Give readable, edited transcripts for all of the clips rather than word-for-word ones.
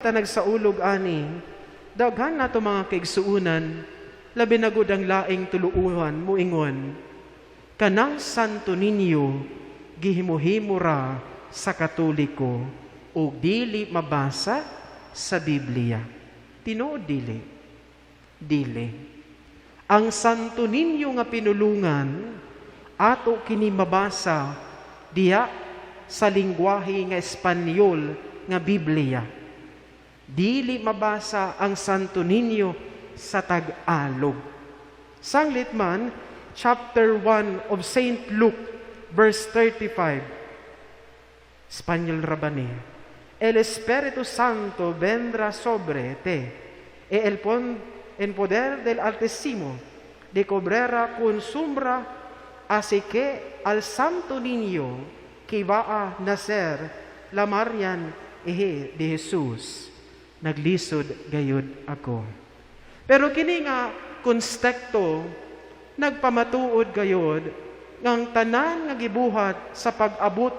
Nagsaulog ani, daghan nato mga kaigsuunan, labi na gud ang laing tuluuhan, muingon, "Kanang Santo Niño gihimo-himo ra sa Katoliko o dili mabasa sa Biblia." Tinuod dili? Dili. Ang Santo Niño nga pinulungan, ato kini mabasa diha sa lingwahe nga Espanyol nga Biblia. Dili mabasa ang Santo Niño sa Tagalog. Sanglit man, chapter 1 of Saint Luke, verse 35. Espanyol ra ba ni? "El Espíritu Santo vendrá sobre te, e el poder del Altísimo te cubrirá con sombra, así que al Santo Niño que va a nacer llamarán Hijo de Jesús." Naglisod gayud ako. Pero kini nga konteksto nagpamatuod gayod ngang tanan nga gibuhat sa pag-abot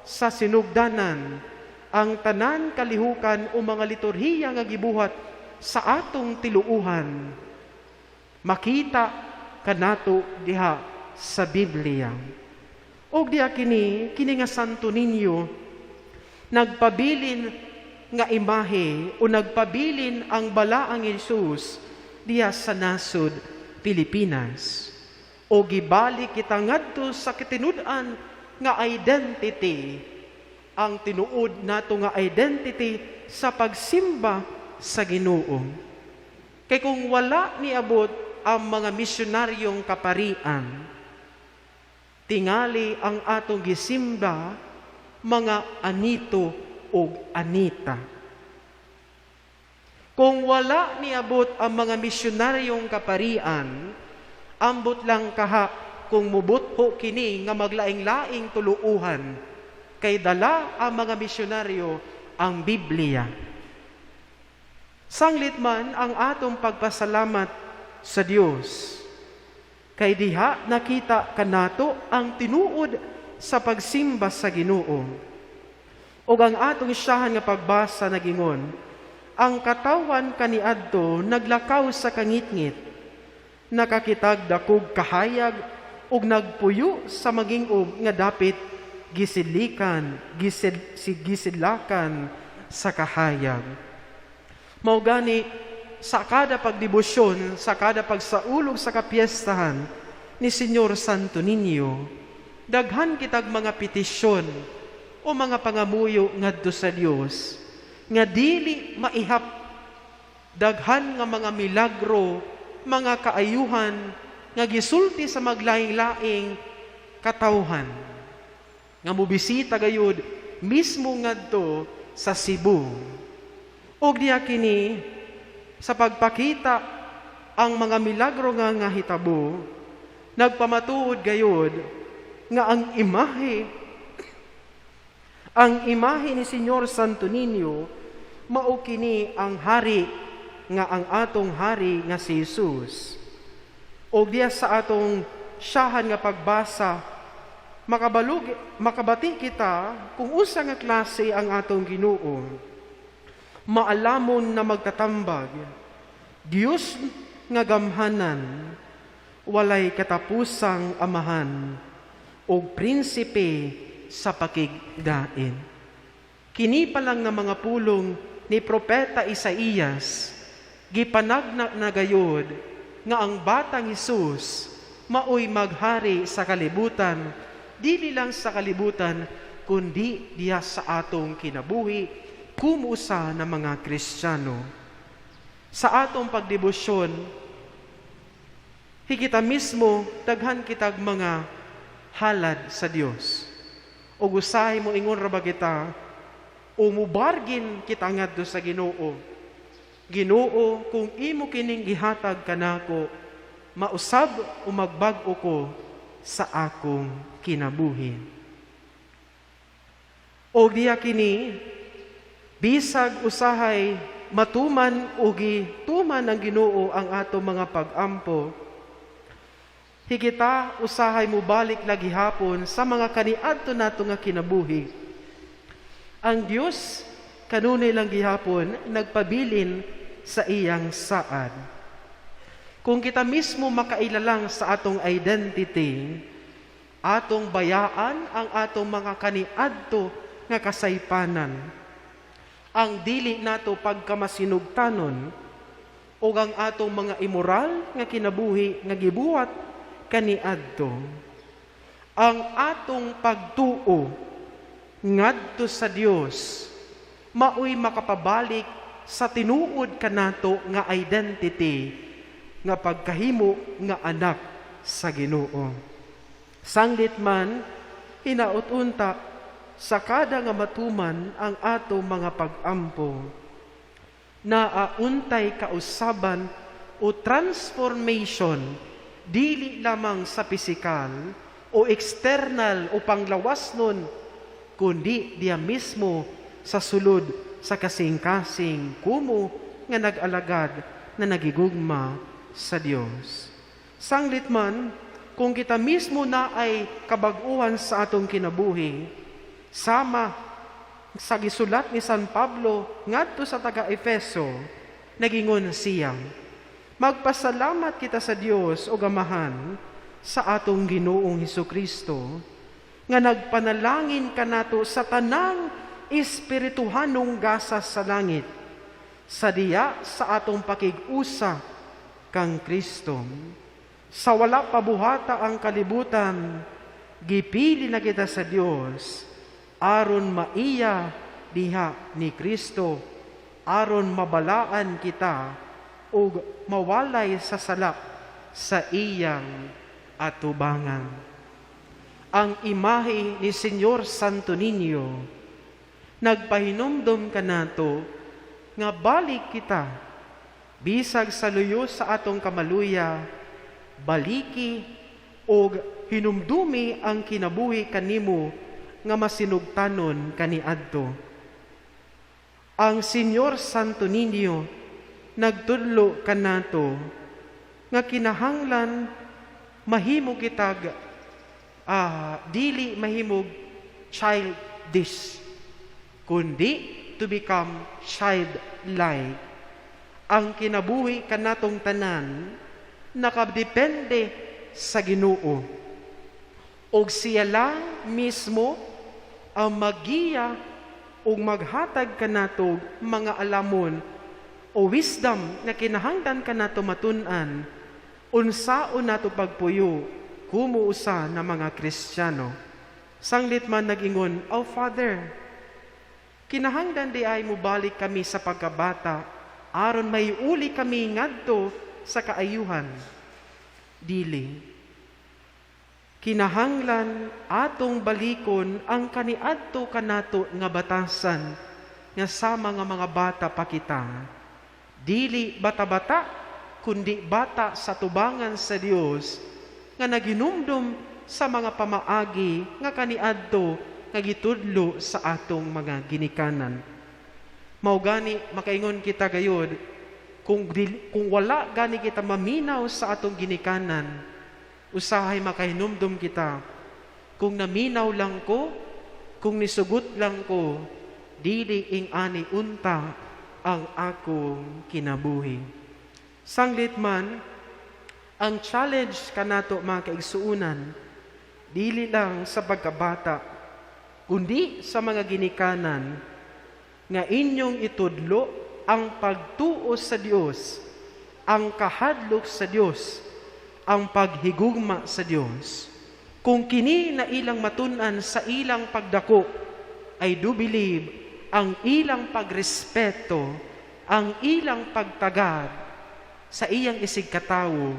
sa sinugdanan, ang tanan kalihukan o mga liturhiya nga gibuhat sa atong tiluuhan, makita kanato diha sa Biblia. Og diha kini nga Santo Niño nagpabilin nga imahe o nagpabilin ang balaang Hesus diha sa nasod Pilipinas. O gibalik kita ngadto sa katinud-an nga identity, ang tinuod nato nga identity sa pagsimba sa Ginoo. Kay kung wala niabot ang mga misyonaryong kaparian, tingali ang atong gisimba mga anito ug anita. Kung wala niabot ang mga misyonaryong kaparian, ambot lang kaha kung mubutho kini nga maglaing-laing tuluuhan, kay dala ang mga misyonaryo ang Biblia. Sanglit man ang atong pagpasalamat sa Dios, kay diha nakita kanato ang tinuod sa pagsimba sa Ginoo. Ug ang atong siyahan nga pagbasa nagingon, ang katawan kaniadto naglakaw sa kangitngit, nakakitag dakog kahayag ug nagpuyo sa maging-ob nga dapit gisilikan, gisid, si gisidlakan sa kahayag. Mao gani sa kada pagdebosyon, sa kada pagsaulog sa kapiestahan ni Señor Santo Niño, daghan kitag mga petisyon o mga pangamuyo ngadto sa Dios nga dili maihap, daghan nga mga milagro, mga kaayuhan nga gisulti sa maglaing-laing katawhan nga mobisita gayud mismo ngadto sa Cebu. Ug diha kini sa pagpakita ang mga milagro nga nga hitabo, nagpamatuod gayud nga ang imahe ni Señor Santo Niño mao kini ang hari nga ang atong hari nga si Jesus. Og diya sa atong siyahan nga pagbasa, makabalug makabati kita kung unsa nga klase ang atong Ginoo. Maalamon na magtatambag, Dios nga gamhanan, walay katapusang amahan, ug prinsipe sa pakigdain. Kini pa lang nga mga pulong ni Propeta Isaías, gipanagna na gayod nga ang batang Hesus maoy maghari sa kalibutan, dili lang sa kalibutan kundi diha sa atong kinabuhi kumusa na mga Kristiyano. Sa atong pagdebosyon, higita mismo daghan kitag mga halad sa Dios. O usahay mo ingon ra ba kita o mubargin kita ngadto sa Ginoo? "Ginoo, kung imo kining gihatag kanako, mausab o magbag-o ko sa akong kinabuhi." O diya kini, bisag usahay matuman o gituman ng Ginoo ang ato mga pag-ampo, higita usahay mobalik lagi hapon sa mga kaniadto nato nga kinabuhi. Ang Dios kanunay lang gihapon nagpabilin sa iyang saad. Kung kita mismo makaila lang sa atong identity, atong bayaan ang atong mga kaniadto nga kasaypanan. Ang dili nato pagkamasinugtanon o ang atong mga immoral nga kinabuhi nga gibuhat kaniadto. Ang atong pagtuo ngadto sa Dios maoy makapabalik sa tinuod kanato nga identity nga pagkahimo nga anak sa Ginoo. Sanglit man, hinaot unta sa kada nga matuman ang ato mga pag-ampo, naa untay kausaban o transformation, dili lamang sa pisikal o external o panglawas nun, kundi diya mismo sa sulod sa kasing-kasing kumo nga nag-alagad na nagigugma sa Dios. Sanglit man, kung kita mismo naay kabag-uhan sa atong kinabuhi, sama sa gisulat ni San Pablo ngadto sa taga Efeso, nagingon siya, "Magpasalamat kita sa Dios o Amahan sa atong Ginoong Hesus Kristo nga nagpanalangin kanato sa tanang espirituhanong gasa sa langit sa diya sa atong pakig-usa kang Kristo. Sa wala pa buhata ang kalibutan, gipili na kita sa Dios aron maiya diha ni Kristo, aron mabalaan kita ug mawalay sa sala sa iyang atubangan." Ang imahe ni Señor Santo Niño nagpahinumdom kanato nga balik kita bisag sa luyo sa atong kamaluya, baliki og hinumdumi ang kinabuhi kanimo nga masinugtanon kaniadto. Ang Señor Santo Niño nagtudlo kanato nga kinahanglan mahimo kitag dili mahimog childish kundi to become childlike. Ang kinabuhi kanatong tanan nakadepende sa Ginoo. Og siya lang mismo ang magiya ug maghatag kanato mga alamon o wisdom nga kinahanglan kanato matun-an unsaon nato pagpuyo kumo usa na mga Kristiyano. Sanglit man nag-ingon, "Oh Father, kinahanglan diay mobalik kami sa pagkabata aron may uli kami ngadto sa kaayuhan." Dili. Kinahanglan atong balikon ang kaniadto kanato nga batasan nga sama nga mga bata pa kita. Dili bata-bata, kundi bata sa tubangan sa Dios nga naginumdum sa mga pamaagi nga kaniadto nga gitudlo sa atong mga ginikanan. Mao gani makaingon kita gayod, kung wala gani kita maminaw sa atong ginikanan, usahay makahinumdum kita, kung naminaw lang ko, kung nisugot lang ko, dili ing-ani unta ang akong kinabuhi. Sanglit man, ang challenge kanato, mga kaigsuunan, dili lang sa pagkabata, kundi sa mga ginikanan nga inyong itudlo ang pagtuo sa Dios, ang kahadlok sa Dios, ang paghigugma sa Dios. Kung kini na ilang matun-an sa ilang pagdako, I do believe ang ilang pagrespeto, ang ilang pagtagad sa iyang isig katawo,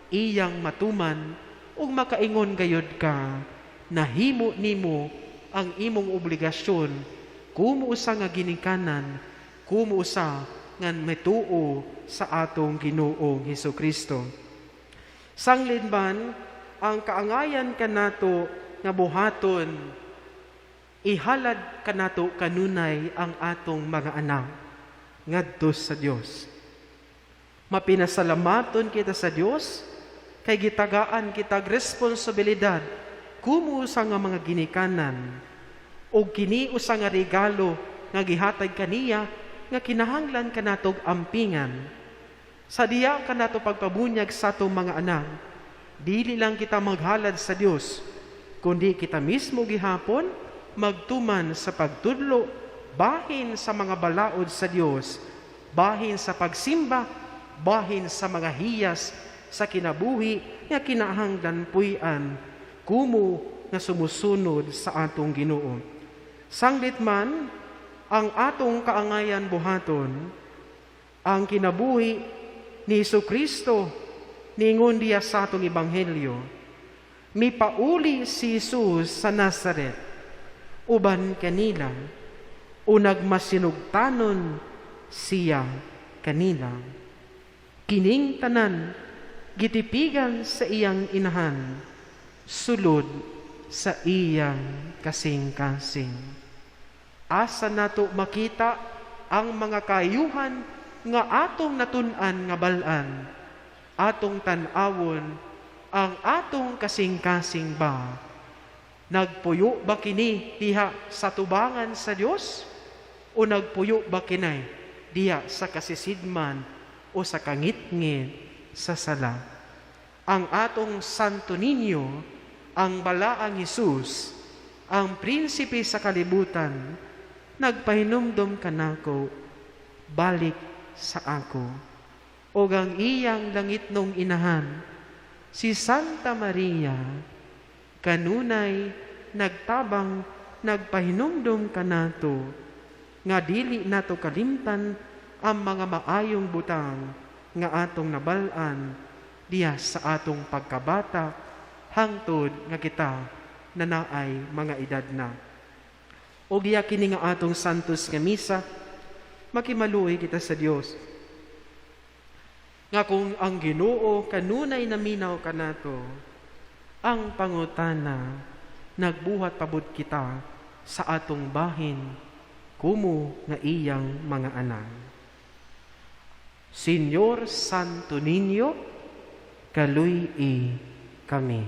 iyang matuman ug makaingon gayod ka, nahimo nimo ang imong obligasyon kumo usa nga ginikanan, kumo usa nga mituo sa atong Ginoong Hesus Kristo. Sanglit man, ang kaangayan kanato nga buhaton, ihalad kanato kanunay ang atong mga anak ngadto sa Dios. Mapinasalamaton kita sa Dios kay gitagaan kitag responsibilidad kumo usa nga mga ginikanan ug kini usa nga regalo nga nga gihatag kaniya nga kinahanglan kanatog ampingan. Sa diha kanato pagpabunyag sa atong mga anak, dili lang kita maghalad sa Dios, kundi kita mismo gihapon magtuman sa pagtudlo bahin sa mga balaod sa Dios, bahin sa pagsimba, bahin sa mga hiyas sa kinabuhi nga kinahanglan puy-an kumo nga sumusunod sa atong Ginoo. Sanglit man ang atong kaangayan buhaton ang kinabuhi ni Kristo, niingon diya sa atong ebanghelyo, mipauli si Jesus sa Nazaret uban kanila o nagmasinugtanon siya kanila. Kining tanan gitipigan sa iyang inahan sulod sa iyang kasing-kasing. Asa nato makita ang mga kaayuhan nga atong natun-an nga bal-an? Atong tan-awon ang atong kasing-kasing ba. Nagpuyo ba kini diha sa tubangan sa Dios o nagpuyo ba kinay diha sa kasisidman o sa kangitngit sa sala? Ang atong Santo Niño, ang balaang Hesus, ang prinsipe sa kalibutan, nagpahinumdom kanako, balik sa ako. O ang iyang langitnong inahan, si Santa Maria, kanunay nagtabang, nagpahinumdom kanato nga dili nato kalimtan ang mga maayong butang nga atong nabal-an diya sa atong pagkabata hangtod nga kita na naay mga edad na. O diya kini nga atong santos nga misa, makimaluoy kita sa Dios. Nga kung ang Ginoo kanunay naminaw kanato, ang pangutana, nagbuhat pa bud kita sa atong bahin kumo nga iyang mga anak? Señor Santo Niño, kaluy-i kami.